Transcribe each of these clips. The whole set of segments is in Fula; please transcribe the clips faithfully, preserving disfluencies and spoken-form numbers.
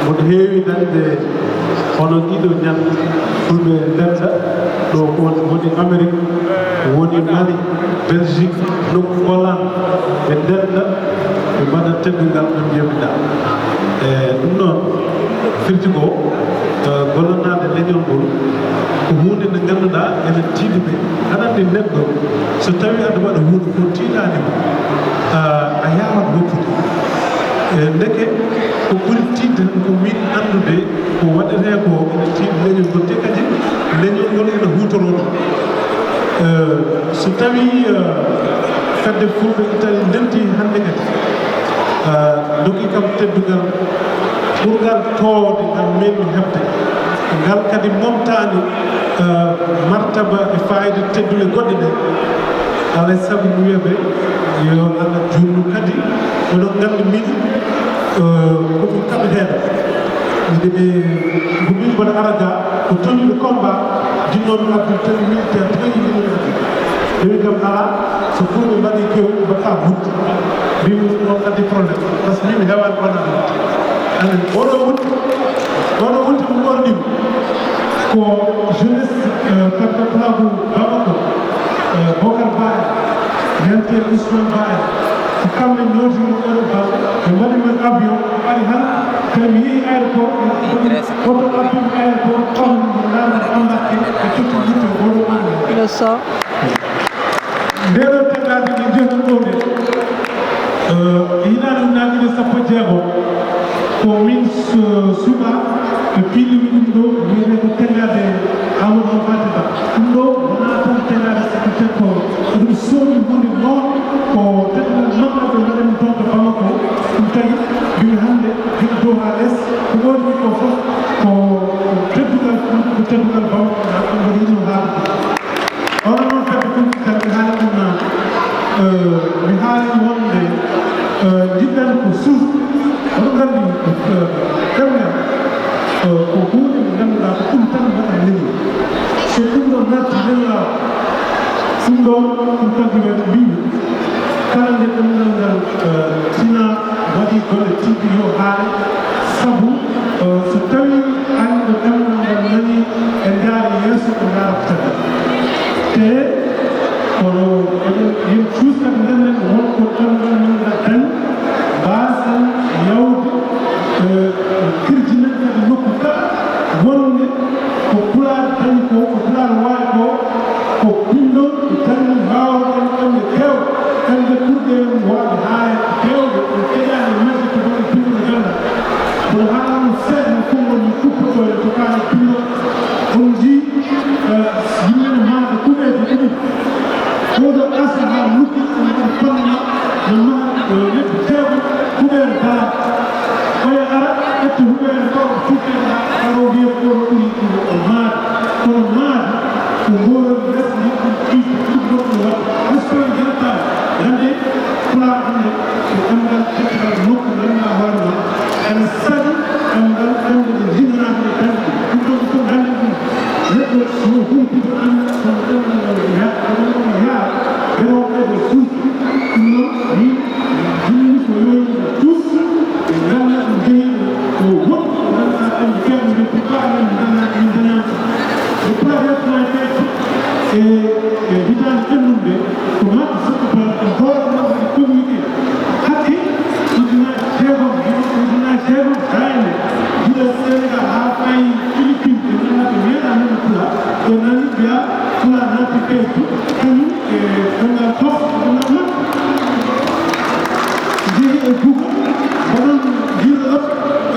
Mboɗo heewi dañde hono ɗiɗo ñalɗi, fulɓe ndennda ɗo, won woni Amérique, woni Mali, Belgique, nokku Hollande, ɓe ndennda, ɓe mbaɗa teddungal, ɓe mbiya mi ɗa. E ɗum noon, firti ko, eh, gollanaade leñol ngol ko huunde nde ngannduɗaa ene tiiɗi ɓe. Aɗa anndi neɗɗo, so tawii aɗa waɗa huunde ko tiiɗaani mo, a, a yaawat woppude. E ndeke ko ɓuri tiiɗde tan ko min anndude ko waɗetee ko ene tiiɗi leñol ngol, te kadi leñol ngol ene huutoroo ɗum. Eh, so tawii, eh, fedde Fulɓe Italie ndenti hannde kadi, eh, ndokki kam teddungal ɓurngal toowde ngal meeɗmi heɓde. Ngal kadi momtaani, eh, martaba e faayida teddule goɗɗe ɗe. Alaa e sago mi wiya ɓe, yo Allah juutnu kadi, oɗon nganndi min, eh, ko min kaɓeteeɗo. Miɗo ɓe, ko min mboɗo ara ga, ko tenue de combat, jinnooɓe addude tenue militaire, tawi min addi. Ɓe wi kam, "Alaa, so Fulɓe mbaɗii kew, mbaɗtaa but." Mbimi, "Ɗum noon addi problème, par ce que min mi heewaani wonande but." Amin, oɗo but, oɗo but mo ɓornimi ko jeunesse, euh, Karta Pulaagu Bamako, euh, Bokar Baye, Merte Ousmane Baye, ko kamɓe ñootimi oɗo bal, ɓe mbaɗi min avion, ɓe ari han, tawi mi yehi aéroport, ɓe mbaɗi photo appui aéroport, on, nana embarqué, ɓe totti yimɓe oɗo ɓorni. Ndeɗon teddade nde jeeɗon ɗo nde, eh, hitaande ujunaaji ɗiɗi e sappo e jeego, ko min su-, suɓaa, ɓe piilimi ɗum ɗo, wiyetee ko teddade Amadou Hampâté Bâ. Ɗum ɗo wonaa tan teddade secrétaire ko, ko ɗum soomi huunde noon, ko teddal maɓɓe ɓe mbaɗani toon to Bamako. Ɗum tagi mbimi hannde, gila dow haa les, ko ɓooymi ko fof, ko, ko teddugal, ko teddugal Bamako, ko ɗum mbaɗi ɗum haalde. Hono noon fedde Fulɓe kadi mi haali ɗum naane. Eh, mi haali wonde, eh, njiɗɗen ko suus. Oɗon nganndi, eh, ɗemngal, eh, ko huunde nde ngannduɗaa ko ɗum tan mbaɗa leñol. So ɗum ɗo naatti leñol, ɗum ɗo ɗum kanko wiyata mbimi. Kala nde ɗemngal ngal, eh, tina waɗi golle tiiɗi yo haale, sabu, eh, so tawii ari ɗo ɗemngal ngal nani, en ndaari yeeso, en ndaara ko caggal. Te kono eɗen, en cuus kadi ndennen won ko ɗemngal men ngal dañi, mbaasen yawde, eh, kirjinen kadi nokku kala wonde ko Pulaar dañi ko, ko Pulaar waawi ko, ko pinndol, ko janngi, mbaawɗen ɗemɗe keewɗe, ɗemɗe ɓurɗe en waawde haaleede keewɗe, ɗe keƴaani majje to bannge pinndol e ganndal. Kono haalaa ɗum seeɗa, no konngol men kuppotoo e to kaane pinndol. On njii, eh, yimɓe no maande kuɓeeje ɗiɗi. Oɗo asa haa luggi, ene waɗi fondement, no maha, eh, lebbi jeegom, huɓeere dara. Oya ara, ƴetta huɓeere ɗo, fuɗɗere ɗa, ara o wiya ko ɗo ɓuri ɗum o maadi. Kono maadi ko ngorori les, yimɓe ɗiɗi, ɗum goɗɗum waɗi. Hay so tawi yaltaani, hannde Pulaar hannde ko ɗemngal teddungal nokku, ngannduɗaa hoore ma, ene saɗi ɗemngal, ɗemɗe ɗe njinnaaki e dañde. Ɗum ɗon fof ngannden ɗum. Neɗɗo so humpito annda kono ɗemngal ngal yaha, kono ɗum yaha, rewɓe ɓe suusi. Ɗum noon, min, min ko yooyi tous, ɓe ngannda ɓe njehi ko woɗɗi, ɓe ngannda ɓe njehi ɓe pippaani, ɓe ngannda ɓe dañaani. Ɓe pulaar yettanaa kaydi e, e hitaande ɓennunde, ko Macky Sall e hoore mum waɗi communiqué. Hakke ujunaaji jeegom, ujunaaji jeegom, haa e nde gila Sénégal haa fayi Philippines, ɓe ngannda ɓe meeɗaa nana pulaar, ɓe nani mbiya pulaar naati kaydi, kañum e ɗemngal fof, ɗemngal maɓɓe. Njehi e Google, mbaɗon gila ɗon,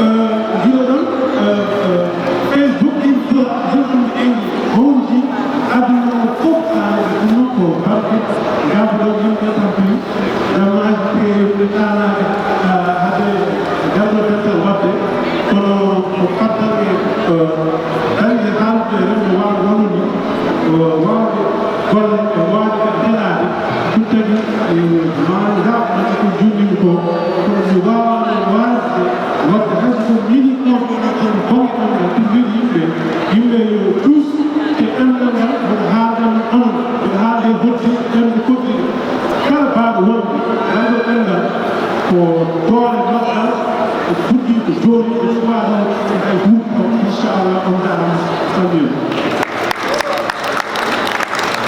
eh, gila ɗon, eh, eh, Facebook, Insta, ɗum ɗum en howndi aduna o fof, haalde ɗum noon ko barke, ngam ɗo yimɓe tampini, ngam maaji keewɗi ɗaanaade, eh, hade ngal ɗo dental waɗde, kono ko kattan e, eh, dañde haalde renndo waawde wonde, eh, waawde golle, e waawde kadi dañaade, ɗum tagi, eh, ma njaab ko jonnimi ko, kono mi waawaano waasde waɗde hay so ko mini ko, kono kono kono ɗum weli yimɓe, yimɓe yo tuus e ɗemɗe ngal, mboɗo haalda no onon, mboɗo haalde e hoɗde ɗemɗe koɗdiɗe. Kala baaɗo wonde ngal ɗo ɗemngal ko doole maggal, ko fuɗɗii ko jooni. Inchallah, on daraama.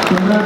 Salmina.